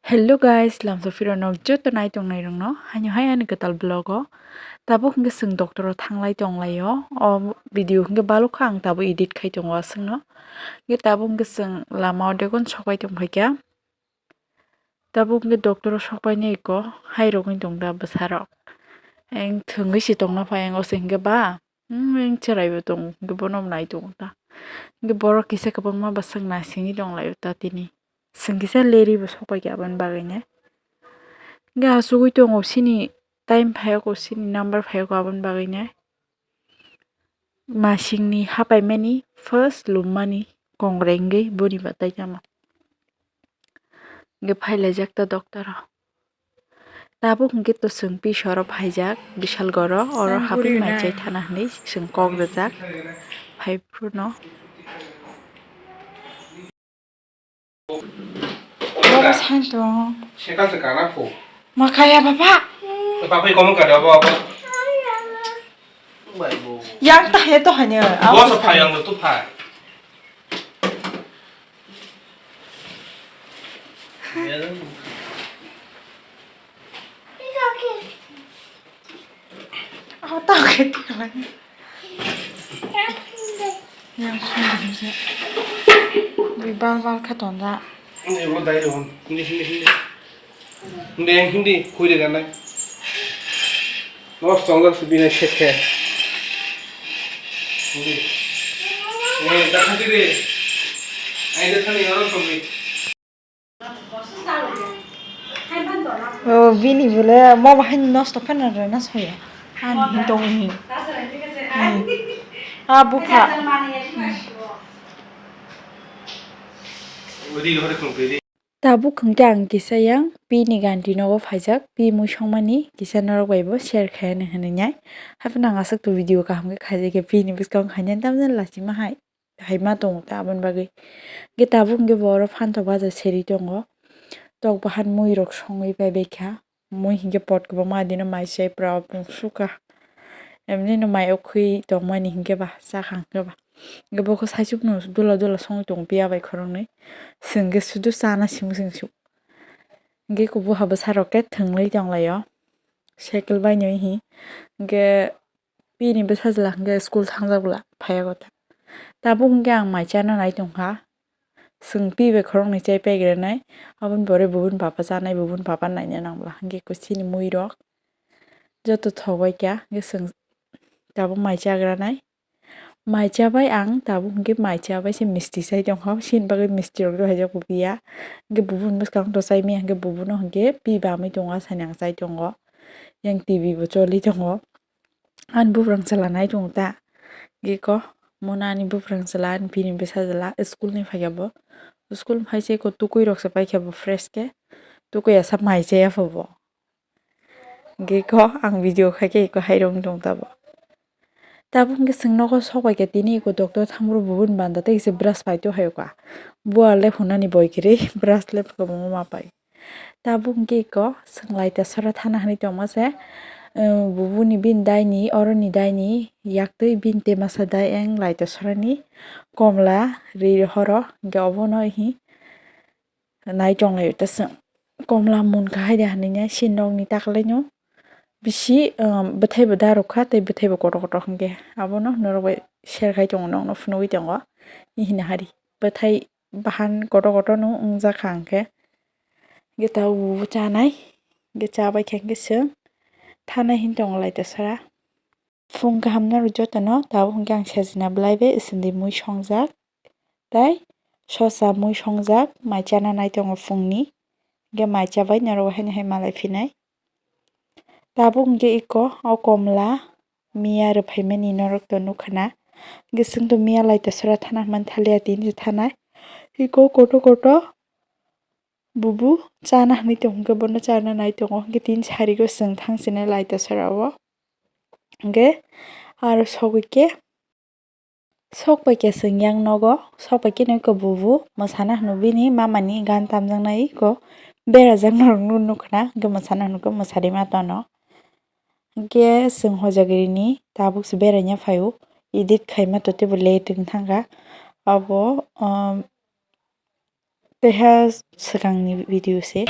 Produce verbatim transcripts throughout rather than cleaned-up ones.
Hello guys, lamsa phirano joto nai tongnai rokno haino hai ani kwtal vlog o. Tabuk hwnkhe chwng doctor o thanglai tonglaio. O video hwnkhe balukha ang tabuk edit khai tongo aswkno. Hwnkhe tabuk hwnkhe chwng lama o degon sokbai tongphaikha. Tabuk hwnkhe doctor o sokbai nai ko hai rogwi tongda bwsarok. Eng thwngwi se tongna phai ang o se hwnkhe ba. Hmm, eng chwrai bo tongo, hwnkhe bono bo nai tongo ta. Hwnkhe borok kisa kwbangma bwswk naisingwi tonglaio ta tini. Chwng kisa leri bo sokbai kha aboni bagwi nai. Hwnkhe achugwi tongo chini time phaiyago, chini number phaiyago aboni bagwi nai. Masingni hapaimani first lummani kongrai wngwi boni batai tamo. Hwnkhe phailaijak ta doctor o. Tabuk hwnkhe to chwng pisoro phaijak Bishalgoro, oro hapwi mai chai thana hwnwi chwng kok rijak. Phai phuru no. Bobo santo. Sekal se kana pho. Makaya baba. Baba komo kada baba. Yang tahe to hanya. Boso phai ang to phai. Aw, tao khe twi kwlai. Yang song de se. Bi bal bal kha ton da. Hindi, hindi, hindi. Hindi, hindi, hindi, khui de ganai. Nos tong da se bini se khe. Hindi. Eh, da kha de. Ai de thani oro tong di. O bini bole mo bahai nosto khana rwna soya. Ani hin tong hi. Hmm. A bukha. Tabuk hwnkhe ang kisa yang pini ganti nogo phaijak, pi mui songmani kisa norok bai bo share khaiyani hwnwi nai. Haphano ang aswk to video kaham khe khaijak khe pini bwskango khainani tamjani lachima hai. Hai ma tongo ta aboni bagwi. Hwnkhe tabuk hwnkhe bo oro phantok baja seri tongo. Tok bahan mui rok songwi pai baikha. Mui hwnkhe pot kwbangma adino mai chai pra opung sukha. Emnino mai o khwi tongmani hwnkhe ba, chakha hwnkhe ba. Hwnkhe bokhe saichukno dula dula songwi tongo piya bai khoroknwi. Chwng khe sudu chana simi chwng su. Hwnkhe kubuha bwsarok khe thwngwi tonglaio. Cycle bainwi hi. Hwnkhe Pini bwsajla hwnkhe school thangjak bwla phaiyago ta. Tabuk hwnkhe ang mai chana nai tongkha. Chwng pi bai khoroknwi chai paigranai. Aboni pore bubun papa chanai, bubun papa naina nang bwla. Hwnkhe chini muirok joto thok bai kha. Hwnkhe chwng tabuk mai chagranai. Mai chabai ang tabuk hwnkhe mai chabai se misti chai tongkha. Chini bagwi misti rok dohai jabo biya. Hwnkhe bubun bwskang to chai maya hwnkhe bubuno hwnkhe pi bamwi tongo asani ang chai tongo. Yang T V bo choli tongo. Ani buprang chwla nai tongo ta. Giko, mona ani buprang chwla ani bini bwsajla school ni phaikha bo. School ni phaisa eko tukui rok se paikha bo fresh khe. Tukui asa mai chaya pho bo. Giko, ang video khaikhe eko hai rong tong ta bo. Tabuk hwnkhe chwng nogo sok bai khe tini eko doctor thangmru bubun banda tei kisa brush pai to hai oka. Buar le phunani boi kwrwi brush le kwbangma ma pai. Tabuk hwnkhe eko chwng laita sora thana hwnwi tongma se, eh, bubuni bini daini, oroni daini yaktwi bini temasa dai eng laita sorani komla ri horo hwnkhe obono hi nai tonglaio ta chwng. Komla munkha haida hwnwi nai sinokni taklaino bisi, eh, bwthaibo darok kha tei bwthaibo kotor kotor hwnkhe abono norok bai share khai tongo, nokno phunugwi tongo. Hini hari bwthai bahan kotor kotor no wngjakha hwnkhe. Hwnkhe tabuk bo chanai. Hwnkhe chabai khe hwnkhe chwng thanai hwn tongo laita sora. Phung kaham norok jotono tabuk hwnkhe ang sejna bwlai bai sindi mui songjak. Tei sosa mui songjak mai chana nai tongo phungni. Hwnkhe mai chabai norok haino hai malai phinai. Tabuk hwnkhe eko o komla miya rwphaimani norok to nukha na. Hwnkhe chwng to miya laita sora thana hwnmani thaliya tini se thanai. Eko koto koto bubu chana hwnwi tong hwnkhe bono chana nai tongo. Hwnkhe tini sarigo chwng thang sinai laita sora o. Hwnkhe aro sogwi khe Sok pai khe chwng yang nogo, sok pai khe nui khe bubu mwsana hwnwi bini mamani gan tamjaknai khe berajak norok nukna, hwnkhe mwsana hwnwi khe mwsarima tono. Hwnkhe chwng hojagrini tabuk se beraina phaio, edit khaima totebo late wng thangkha. Abo, um, Teha swkangni video se.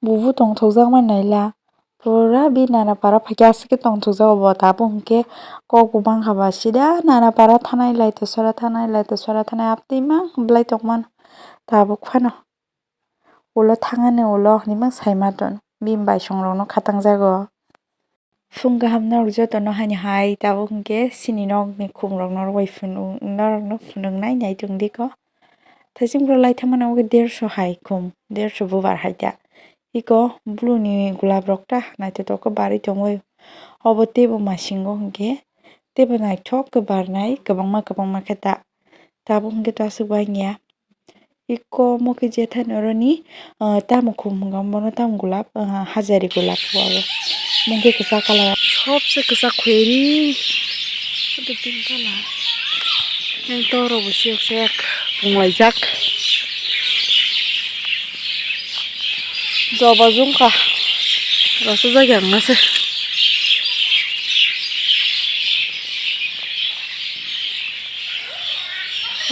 Bubu tongthokjakma naila. Pura bi nana para phaikhe aswk khe tongthokjago bo tabuk hinkhe kok bo mankha ba sida nana para thanai lai to sora thanai lai to sora thanai aptwi mang belai tongmano tabuk phano. Ulo thangani ulo hinwi mang sai ma ton bini baisongrokno khatangjago. Phung kaham norok jotono haini hai tabuk hinkhe chini nokni khumrokno rwbai phunuk norokno phunuknai nai tongdiko. Thaising bwrwi lai thangmani obo khe derso hai khum derso bubar hai ta. Iko blue ni gulab rok ta naithotok khe barwi tongwi. Obo teibo masingo hinkhe teibo naithok khe barnai kwbangma kwbangma khe ta. Tabuk hinkhe ta aswk bai wngya. Iko omo khe jethani oroni, ah, tamo khum hwnka bono tamo gulab, ah, hajari gulab hwnka obo. Omo khe kwchak colour. Sobse kwchak khoiri. Ado pink colour. Yang toro bo siyok siyok punglaijak. Joba jungkha. Rasa jagya wngna se.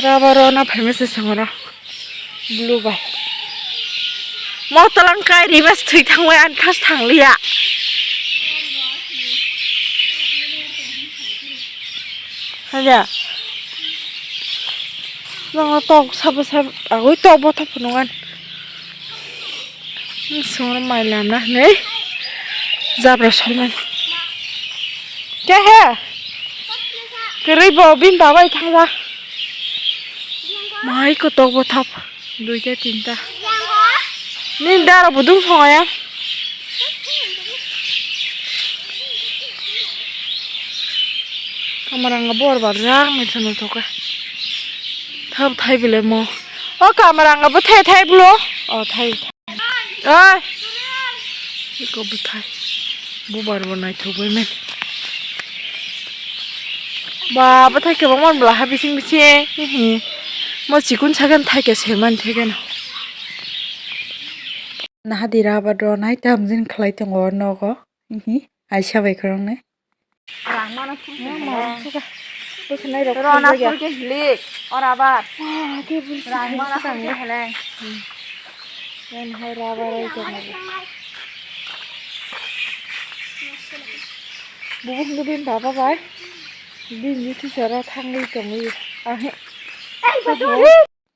Rubber o na phaima se songoro blue bai. Motolang kai riba thwi thangbai ani thas thangliya. Haya. Nang tok sabo sabo agoi tok bothop phunungan. Songor maila na nei. Jabra solman. Ke he? Kwrwi bo bini babai thangla. Mai kotok bothop. Duita tinta. Nini dara bo dum songaya. Kamaranga bor barjak nai thano thoka. Thap thai bile mo. O kamaranga bo thai thai blo. O thai. Oi. Iko bwthai. Bubar bo naithok bai men. Ba bwthai kwbangma bwla ha bising bising. Hihi. Mo chikun sagan thaika se man thekeno. Nahadi rubber rw nai tamjin khlai tongo o nogo. Hihi. Aisa bai khoroknwi. Rang mano phul se Mama, hele. Suka. Bwkhanai rok Rona phul jaya. Phul ke hilik, ora bar. Wah, ke bul se Rang hai mano suka phul ke nge. Hele. Hmm. Yan hai rubber ai tongo. Bubu hwnwi bini baba bai. Bini juti sara thangwi tongwi. Ahe.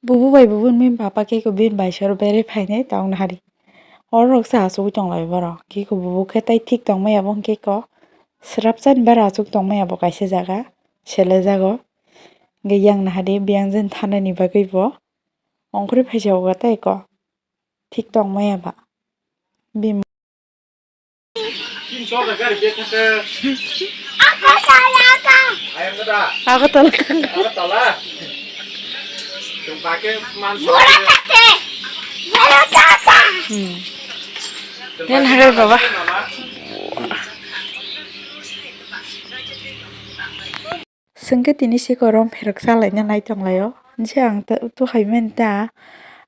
Bubu bai bubu ni bini baba khe ko bini bai sor bere phainai tong nahari. Oro rok se achugwi tong lai borok. Khe ko bubu khe tai thik tong maya bo hwnkhe ko swrapsa ni bara achuk tong maya bo kaisa jaga sele jago. Hwnkhe yang nahari biyang jani thanani bagwi bo ongkhorwi phaisa o tai ko thik tong maya ba. Bini Agartala. Agartala. Hmm. Yan hagar baba. Chwng khe tini sikoro pherok chalaina nai tonglaio. Hwnse ang ta, tu hai mani ta,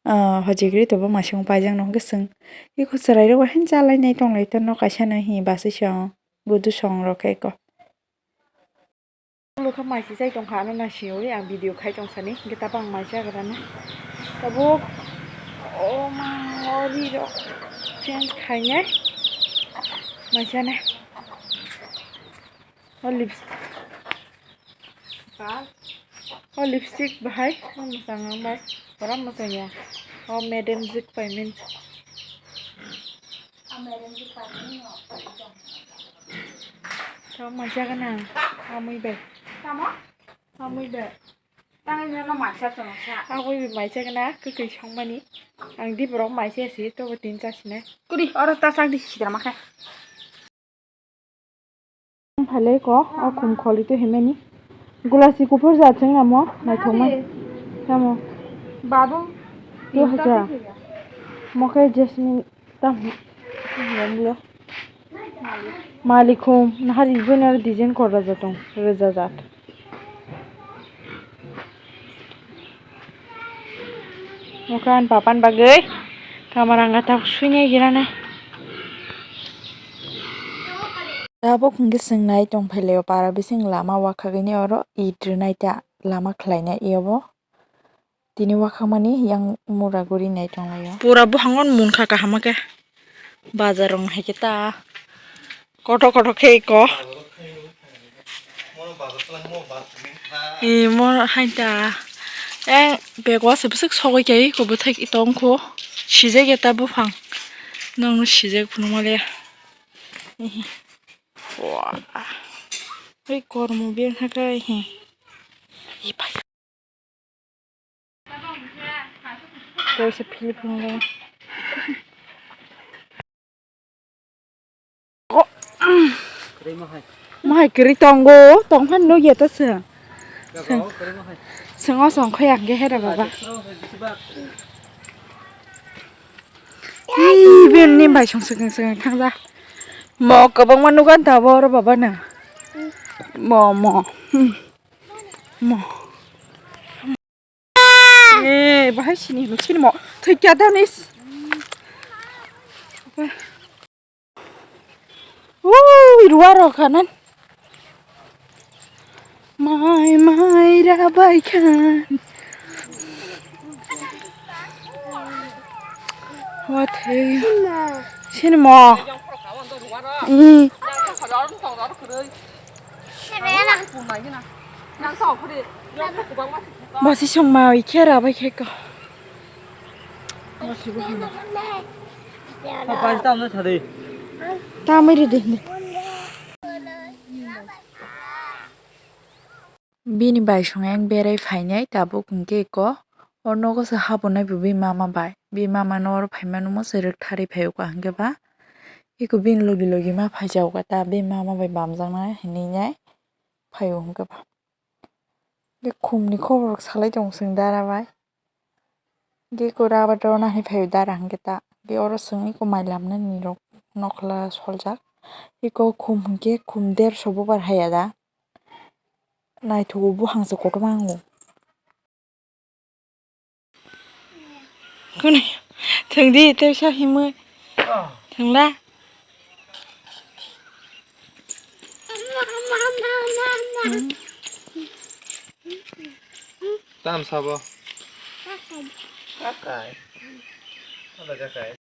ah, hojigri tobo masing paijak nw hwnkhe chwng eko chwrairok bai haino chalainai tonglai tonno kaisa nw hi bwswi song, budu song rok khe eko. Bwkha mai si chai tongkha, ano nai siyoi ang video khai tong sani, hwnkhe tabuk ang mai chagra nai. Tabuk, oh ma, o ri rok change khainai, mai chanai. O lips-, o lipstick bahai, o mwchang ang bai, pura mwchang ya. O madam jik pai mani. Tamo mai chaga na, amui bai. Amui bai. Amui bai mai chaga na, kwkwi songmani. Ang di borok mai se si, tobo tin cha sinai. Kuri, oro ta chak di, sidra ma khe. Phalei ko, o khum kholi to himeni. Gulasi kuphur ja chwng amo, naithokma. Tamo. Babu. Tu haja. Mo khe Jasmine tam. Malikhum, nahari bini aro design kor raja tong, raja jat. Mukan papan bagwi kamarang gata suinai girana. Tabuk hwnkhe chwng nai tongphai laio para bising lama wakhagwini oro it rwnai ta lama khlainai iyabo. Tini wakhagmani yang mura guri nai tonglaio. Pura buhango munkha kaham khe. Bazar rong hai khe ta kothok kothok khe iko. Ee, mo hai ta. Eng bego se bwswk sogwi khe iko bwthai tongkho. Sijak ya ta buphang. Nongno sijak phunukma le. Wah. Hei kormo beng hakai he. Kaisa philip phungo. Ko. Mahai kwrwi tongo, tongphano nukya ta chwng. Chwng. Chwng o chwng khoya hwnkhe hera baba. Ih, bini bai song swkang swkang thangja. Mo kwbangma nugan tabuk oro baba no. Mo, mo. Hmm. Mo. Eh, bahai sini, sini mo. Thwi kya da nis. Ui, ruwa rok hanan. Mai, mai, ra bai khan. Wathai. Sini mo. Hmm. Basi song ma oi khe ra bai khe ko. Tamai ri de. Bini bai song yang berai phainai tabuk hwnkhe ko. O nogo se habonai bo bini mama bai. Bini mama no oro phaimano mo se rwktharwi phaiyo ka hwnkhe ba. Iko bini logi logi ma phaijago ka ta bini mama bai bamjaknai hinwi nai phaio hwnkhe ba. Bini khumni khobor salai tongo chwng dara bai. Hwnkhe eko rabar rw nani phaio dara hwnkhe ta. Hwnkhe oro chwng eko mai lamnani rok nokla soljak. Eko khum hwnkhe khum derso bubar haiya da. Naithogo buphang se kotorma wngo. Khwnai, thwngdi, tei sa himwi. Thwngla. Tam sabo. Kakai. Ada kakai.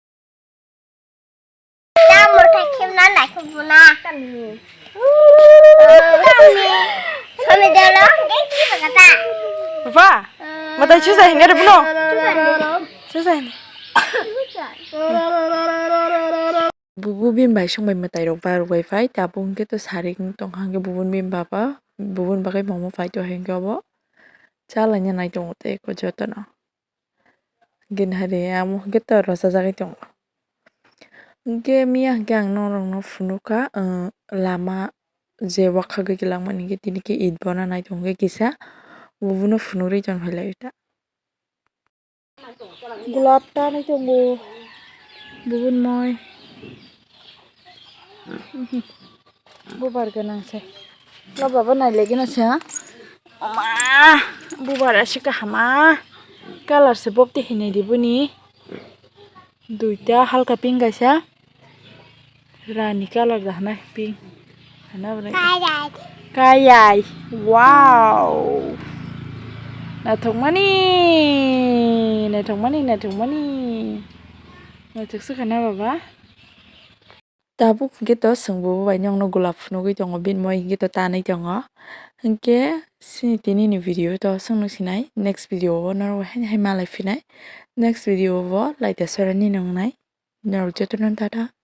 Tamurkhe khimna naikhe buna. Sami delo, deki bagata. Papa, matai chusa hinga re buno. Chusa hinga. Bubu bini bai song bai mwtai rok ba rwbai phai, tabuk hwnkhe to sarik wng tongkha hwnkhe bubuni bini baba, bubuni bagwi mama phai to hwnkhe obo chalaina nai tongo tei eko jotono. Gini hari amo hwnkhe to rwchajagwi tongo. Hwnkhe miya hwnkhe ang norokno phunukha, lama je wakhagwi langmani hwnkhe tini khe it bona nai tongo hwnkhe kisa, bubuno phunugwi tongphai lai ta. Gulab tanwi tongo, bubun moi. Bubar gwnang se. Lobabo nailai gwnang se, ha? Oma, bubar aswk kaham, ah. Colour se bopti hinwi di boni. Duita halka pink kaisa. Rani colour da hwnwi pink. Hwnwi obo nai. Kayai. Kayai. Wow. Naithokmani. Naithokmani, naithokmani. Naithok se khana baba. Tabuk hwnkhe to chwng bubu bai nokno gulab phunugwi tongo, bini moi hwnkhe to tanwi tongo. Hwnkhe chini tini ni video to chwngno sinai, next video o norok hai hai malai phinai. Next video o laida sora ni nongnai. Norok jotono tata.